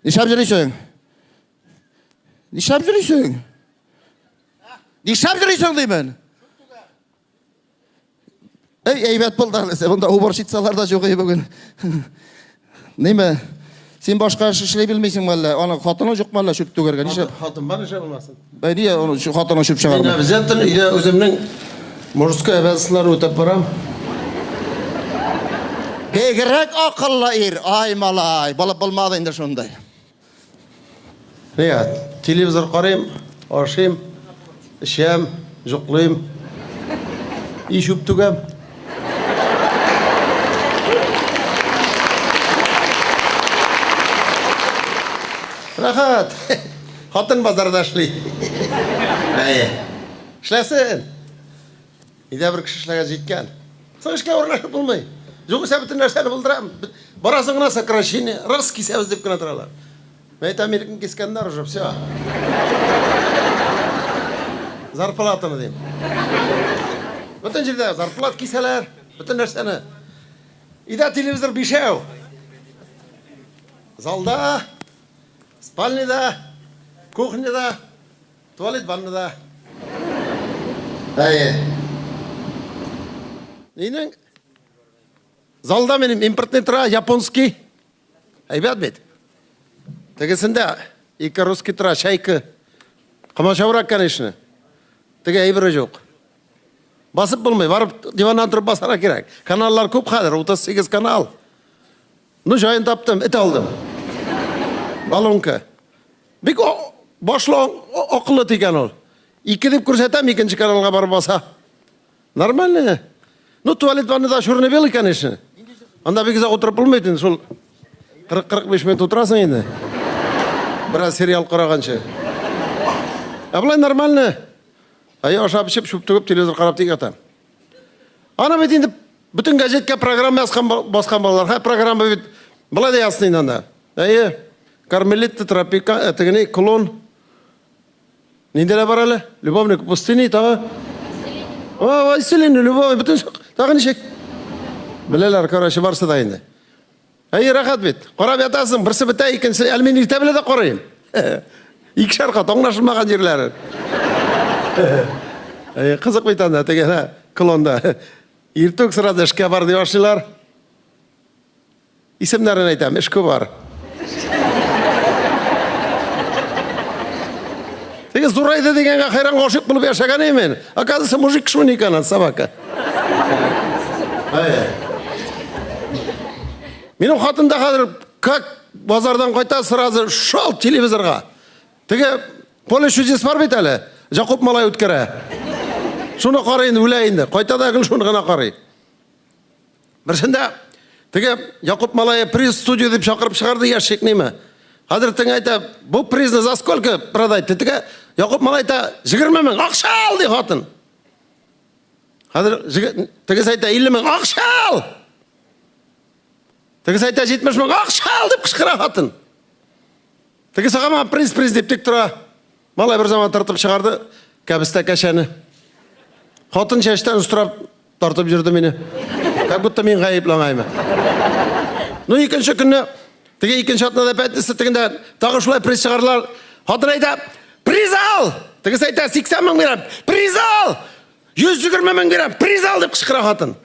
Нишләп йөрисең? Нишләп йөрисең? Нишләп йөрисең димен? Әй, әйбәт булды әле. Монда уборщицалар да юк бүген. Ниме? Син башка эш эшли белмисеңме әллә? Аны хатының юкмы әллә чүп түгәргә? Нишләп? Хатын бар эше булмасын. Бәй, нигә аны хатының чүп Мин чыгармый? обязательно өйдә үземнең мужской обязанностьларын үтәп барам. Бигрәк акыллы ир. Ай, малай, булып булмады инде шундый. Нигә? Телевизор карыйм, ашыйм, эчәм, йоклыйм. И чүп түгәм. Рәхәт. Хатын базарда эшли. Әйе. Эшләсен. Өйдә бер кеше эшләгән җиткән. Соң эшкә урнашып булмый. Югыйсә бөтен нәрсәне булдырам. Барасың гына сокращение, раз кисәбез дип кенә торалар. Мин әйтәм, минекен кискәннәр уже, все. Зарплатаны дим. Бөтен җирдә зарплат кисәләр, бөтен нәрсәне. Өйдә телевизор бишәү. Залда, спальныйда, кухняда, Туалет ваннада. Әйе. Нинең залда минем импортный тора, японский. Әйбәт бит. Тегесендә ике русский тора, чайка. Комачаурак, конечно. Теге әйбере юк. Басып булмый, барып диваннан торып басарга кирәк. Каналлар күп хәзер, 38 канал. Ну, җаен таптым, эт алдым. Балонка. Бик башлы акыллы дигән ул. Ике дип күрсәтәм, икенче каналга барып баса. Нормально. Ну, туалет ваннада черно-белый, конечно. Анда бик озак утырып булмый инде, шул 40-45 минут утырасың инде. Бераз сериал караганчы. Ә болай нормально. Ә я ашап эчеп, чүп түгеп, телевизор карап тик ятам. Аны бит инде бөтен газетка программа язган баскан балалар. Һә, программа бит болай да язсын инде анда. Әйе. Кармелитта, тропика, э, тегене, клон. Ниндиләр бар әле? Любовник пустыни тагы. О, исцеление, любовь, бөтен тагы ничек? Беләләр, короче, барсы да инде. Әйе, рәхәт бит. Карап ятасың, берсе бетә, икенчесе. Әле мин иртә белән дә карыйм. Икешәр кат аңлашылмаган җирләре. Әйе, кызык бит анда, теге клонда. Иртүк сразу эшкә бар дип башлыйлар. Исемнәрен әйтәм, эш күп бар. Теге зурайды дигәнгә хәйран гашыйк булып яшәгән идем мин. Оказывается, мужик шуны икән, собака. Минем хатын да хәзер как базардан кайта, сразу шал телевизорга. Теге поле чудес бар бит әле. Jakub малай үткәрә. Шуны карый инде, үлә инде. Кайта да гел шуны гына карый. Берсендә теге Якуб малае приз студию дип чакырып чыгарды ящик ниме. Хәзер тиң әйтә, бу призны за сколько продать? Теге Якуб малай әйтә, 20 мең акча ал ди хатын. Хәзер тегесе әйтә, 50 мең акча ал. Тегесе әйтә, 70 мең акча ал дип кычкыра хатын. Тегесе һаман приз приз дип тик тора. Малай бер заман тартып чыгарды кәбестә кәшәне. Хатын чәчтән устырап тартып йөрде мине. Как будто мин гаепле аңаймы. Ну, икенче көнне, теге икенче атнада пятница тегендә тагы шулай приз чыгардылар. Хатын әйтә, приз ал! Тегесе әйтә, 80 мең бирәм, приз ал! 120 мең бирәм, приз ал дип кычкыра хатын.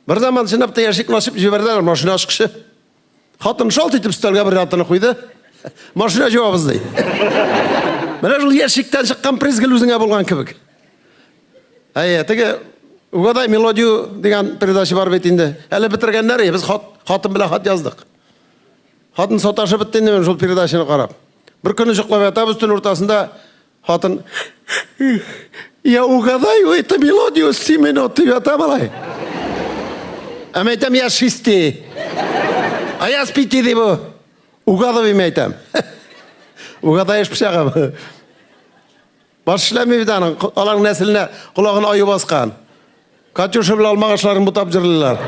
Бер заман чынлап та ящикны ачып җибәрделәр, машина ачкычы. Хатын шалт итеп өстәлгә бер атны куйды. Машина җавабыз ди. Менә шул ящиктан чыккан приз гел үзеңә булган кебек. Әйе, теге Угадай мелодию дигән передача бар бит инде. Әле бетергәннәр, без хат, хатын белән хат яздык. Хатын саташып бетте инде шул передачаны карап. Бер көнне йоклап ятабыз төн уртасында хатын Я угадаю эту мелодию с 7 минут дип ята малай. Ә мин әйтәм, я с 6. А я с 5 ди бу. Угадывай, мин әйтәм. Угадаешь пычагым. Баш эшләми бит аның. Аларның нәселенә колагын аю баскан. Катюша белән алмагачларын бутап җырлыйлар.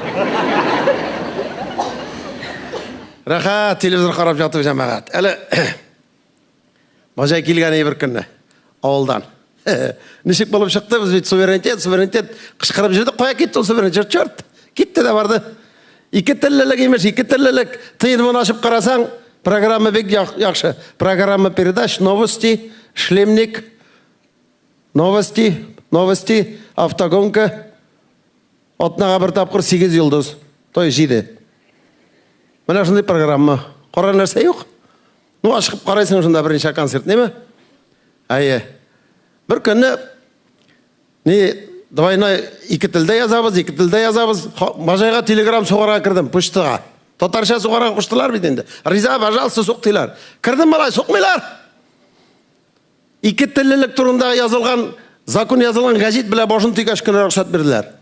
Рәхәт телевизор карап ятып җәмәгать. Әле бажай килгән бер көнне авылдан. Ничек булып чыкты, без бит суверенитет, суверенитет кычкырып йөрдек. Кая китте ул суверенитет? Черт! Китте дә барды. Ике теллелек имеш, ике теллелек. Тыйын ачып карасаң, Программа бик яхшы. Программа передач, новости, шлемник, новости, новости, автогонка. Атнага бер тапкыр 8 йолдыз. То есть 7. Менә шундый программа. Кара нәрсә юк. Ну, ашыгып карайсың шунда берничә концерт, неме? Әйе. Бер көнне ни двойной ике телдә язабыз, ике телдә язабыз. Бажайга телеграм сугарга кердем, почтага. Татарча сугарга куштылар бит инде. Риза, пожалуйста, сук диләр. Кердем малай, сукмыйлар. Ике теллелек турында язылган, закон язылган гәҗит белән башын тигәч кенә рөхсәт бирделәр.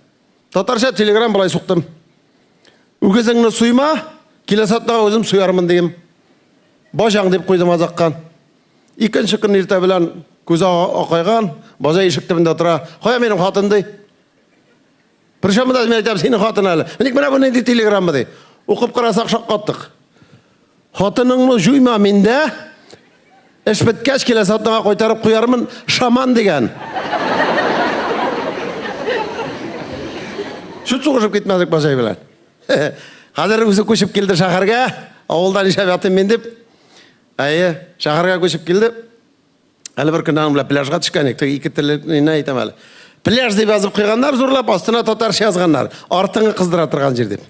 Татарча телеграм болай суктым. Үгезеңне суйма, киләсе атнага үзем суярмын дигем. Бажаң дип куйдым азаккан. Икенче көн иртә белән күзе акайган, бажа ишек төбендә тора. Кая минем хатын ди. Причем да мин әйтәм, синең хатын әле. Ник менә бу нинди телеграмма ди. Укып карасак шаккаттык. Хатыныңны җуйма миндә. Эш беткәч киләсе атнага кайтарып куярмын, шаман дигән. Чүт сугышып китмәдек бажай белән. Хәзер үзе күчеп килде шәһәргә, авылда нишләп ятыйм мин дип. Әйе, шәһәргә күчеп килде. Әле бер көнне аның белән пляжга төшкән идек, теге ике телле не әйтәм әле. Пляж дип язып куйганнар, зурлап, астына татарча язганнар. Артыңы кыздыра торган җир дип.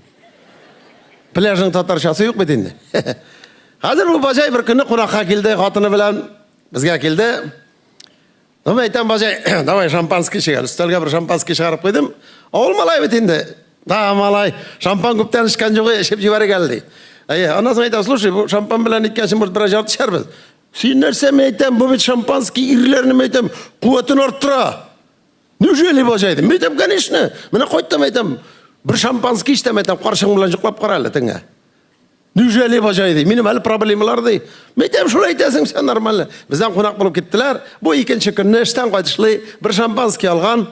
Пляжның татарчасы юк бит инде. Хәзер бу бажай бер көнне кунакка килде, хатыны белән безгә килде. Ну, мин әйтәм, бажай, давай шампанский чыгар. Өстәлгә бер шампанский чыгарып куйдым. Авыл малай бит инде. Да, малай, шампан күптән эчкән юк, эчеп җибәрик әле, ди. Әйе, аннан соң әйтәм, слушай, бу шампан белән иткәнче, может, бераз ярты эчәрбез. Син нәрсә, мин әйтәм, бу бит шампанский ирләрне, мин әйтәм, куәтен арттыра. Неужели бажай, дим. Мин әйтәм, конечно. Менә кайттым, әйтәм, бер шампанский эчтем, әйтәм, карчыгың белән йоклап кара әле төнгә. Неужели бажай, ди. Минем әле проблемалар, ди. Мин әйтәм, шулай әйтәсең, все нормально. Бездән кунак булып киттеләр. Бу икенче көнне эштән кайтышлый бер шампанский алган.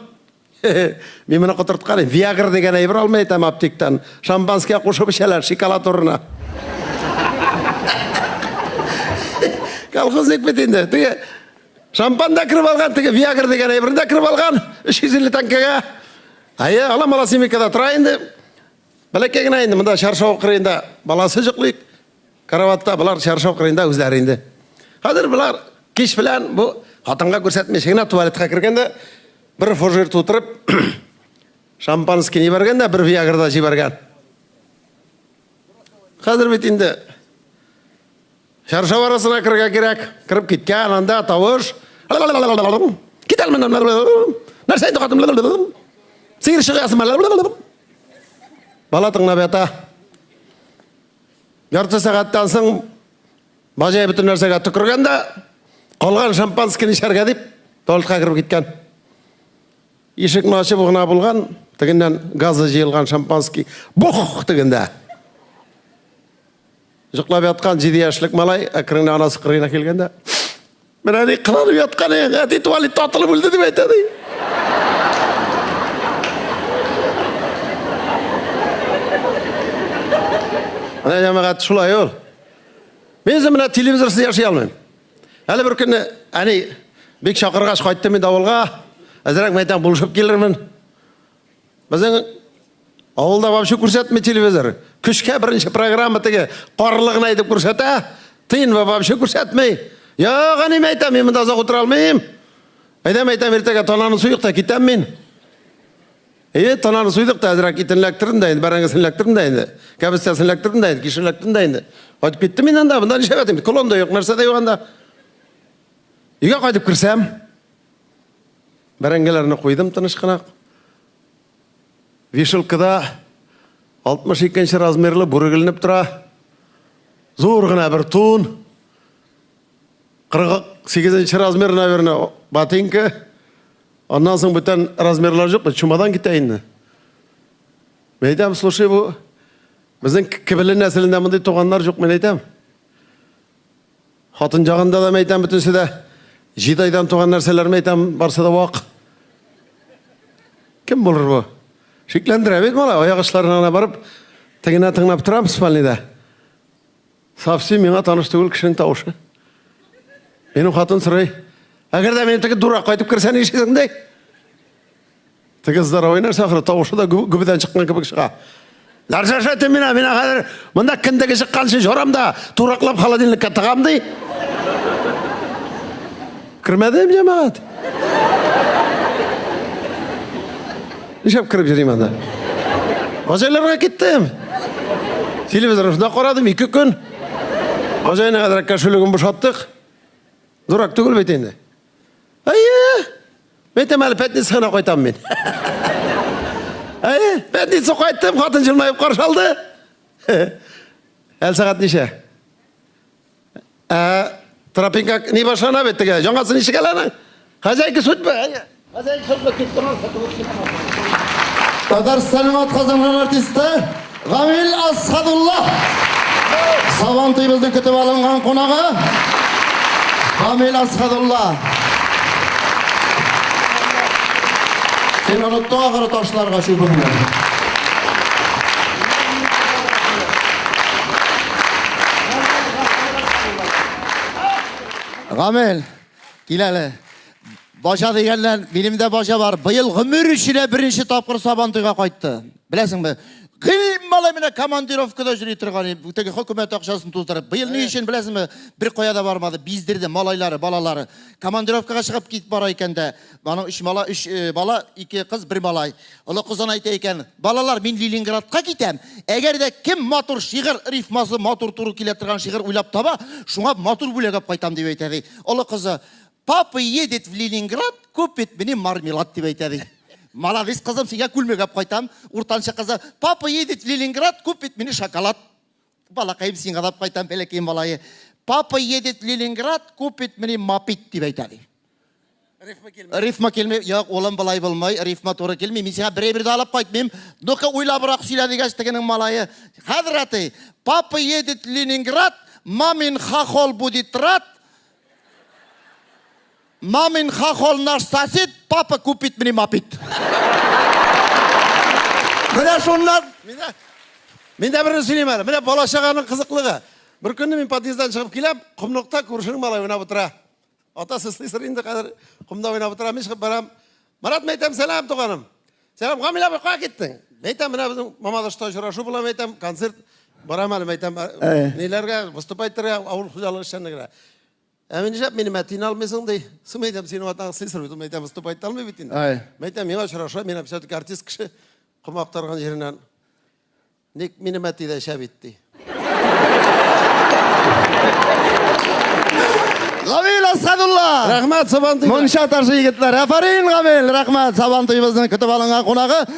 Мин моны котырткан идем. Виагра дигән әйбер алмый әйтәм аптектан. Шампанскийга кушып эчәләр, шоколад урынына. Колхозник бит инде. Теге шампан да кереп алган, теге Виагра дигән әйберне дә кереп алган. 350 тәңкәгә. Әйе, ала малосемейкада тора инде. Бәләкәй генә инде, монда чаршау кырыенда баласы йоклый. Караватта болар чаршау кырыенда үзләре инде. Хәзер болар кич белән бу хатынга күрсәтмичә генә туалетка кергәндә бер фужер тутырып шампанский җибәргән дә бер виагра да җибәргән. Хәзер бит инде чаршау арасына керергә кирәк. Кереп киткән, анда тавыш. Кит әле моннан. Нәрсә инде хатын? Сыер чыгасың. Бала тыңлап ята. Ярты сәгатьтән соң бажай бөтен нәрсәгә төкергән дә, калган шампанскийны эчәргә дип, туалетка кереп киткән. Ишекне ачып гына булган, тегеннән газы җыелган шампанский бух тегендә. Йоклап яткан 7 яшьлек малай әкрен генә анасы кырыена килгәндә, менә ни кыланып яткан идең, әти туалетта атылып үлде дип әйтә ди. Менә җәмәгать шулай ул. Мин үзем менә телевизорсыз яши алмыйм. Әле бер көнне әни бик чакыргач кайттым инде авылга. Әзрәк мәйтәм булышып килермен. Безнең авылда вообще күрсәтми телевизор. Көчкә беренче программа теге карлы гына итеп күрсәтә. ТНВ вообще күрсәтми. Юк, әни, әйтәм, мин монда озак утыра алмыйм. Әйдәм, әйтәм, иртәгә тананы суйык та китәм мин. Әйе, тананы суйдык та, әзрәк итен эләктердем дә инде, бәрәңгесен эләктердем дә инде, кәбестәсен эләктердем дә инде, кишер эләктердем дә инде. Кайтып киттем мин анда, монда нишләп ятыйм? Колон да юк, нәрсә дә юк анда. Өйгә кайтып керсәм, бәрәңгеләрне куйдым тыныч кына. Вишалкада 62 размерлы бүрек эленеп тора. Зур гына бер тун. 48 размер, наверное, ботинка. Аннан соң бүтән размерлар юк, чумадан китә инде. Мин әйтәм, слушай, бу безнең Кебеле нәселендә мондый туганнар юк, мин әйтәм. Хатын жагында да мәйтәм бөтенесе дә җиде айдан туган нәрсәләр мәйтәм, барсы да вак. Кем булыр бу? Шикләндерә бит малай, аяк очларына гына барып, тегенә тыңлап торам спальныйда. Совсем миңа таныш түгел кешенең тавышы. Минем хатын сорый, әгәр дә минем теге дурак кайтып керсә ни эшлисең ди? Теге здоровый нәрсә ахыры, тавышы да гүбедән чыккан кебек чыга. Нәрсә әйтим мина, мина хәзер монда кендеге чыкканчы җорам да, тураклап холодильникка тыгам ди. Кермәдем, җәмәгать. Нишләп кереп йөрим анда? Базарларга киттем. Телевизорны шунда карадым, ике көн. Базарның әзрәк кошелегын бушаттык. Дурак түгел бит инде. Әйе. Әйтәм әле пятница гына кайтам мин. Әйе, пятница кайттым, хатын җылмаеп каршы алды. Әле сәгать ничә? Ә, тропинка ни башлана бит теге? Яңасы ничек әле аның? Хозяйка судьбы, әйе. Хозяйка судьбы китеп торган, Татарстанның атказанган артисты Гамил Асхадулла. Сабан туебызның көтеп алынган кунагы Гамил Асхадулла. Син оныттың ахыры ташларга чүбеңне. Гамил, кил әле. Бажа дигәннән, минем дә бажа бар. Быел гомер эченә беренче тапкыр Сабантуйга кайтты. Беләсеңме? Гел малай менә командировкада йөри торган, теге хөкүмәт акчасын туздырып. Быел ни өчен беләсеңме? Бер кая да бармады, биздерде малайлары, балалары. Командировкага чыгып китеп бара икән дә, аның өч бала, өч э, бала, ике кыз, бер малай. Олы кызын әйтә икән, балалар, мин Ленинградка китәм. Әгәр дә кем матур шигырь, рифмасы матур туры килә торган шигырь уйлап таба, шуңа матур бүләк алып кайтам дип әйтә ди. Олы кызы, Папа едет в Ленинград, купит мне мармелад, дип әйтә ди. Молодец, кызым, сиңа күлмәк алып кайтам. Уртанчы кызы, папа едет в Ленинград, купит мне шоколад. Балакаем, сиңа алып кайтам, бәләкәй малае. Папа едет в Ленинград, купит мне мопед, дип әйтә ди. Рифма килми. Рифма килми. Юк, улым, болай булмый, рифма туры килми. Мин сиңа бер әйбер дә алып кайтмыйм. Ну-ка, уйлабрак сөйлә дигәч, тегенең малае, хәзрәти, папа едет в Ленинград, мамин хохол будет рад, Мамин хохол наш сосед, папа купит мне мопед. Менә шуннан Мин дә берне сөйлим әле. Менә бала чаганың кызыклыгы. Бер көнне мин подъезддан чыгып киләм, комлыкта күршенең малае уйнап утыра. Атасы слесарь инде хәзер комда уйнап утыра. Мин чыгып барам. Марат, мен әйтәм, сәлам, туганым. Сәлам, Гамил абый, кая киттең? Мен әйтәм, менә безнең Мамадышта очрашу була, мен әйтәм, концерт барам әле, мен әйтәм, ниләргә, выступать итәргә, авыл хуҗалыгы эшчәнлегенә. Ә мин нишләп минем әтине алмыйсың, ди. Соң, мен әйтәм, синең атаң слесарь бит, ул, мен әйтәм, выступать итә алмый бит инде. Мен әйтәм, миңа очраша, мин все-таки артист кеше, ком актарган җиреннән. Ник минем әти дә эчә бит, ди. Гамил Асхадулла! Рәхмәт, Сабантуйга. Мунча ташы егетләр. Афәрин, Гамил, рәхмәт. Сабантуебызның көтеп алынган кунагы.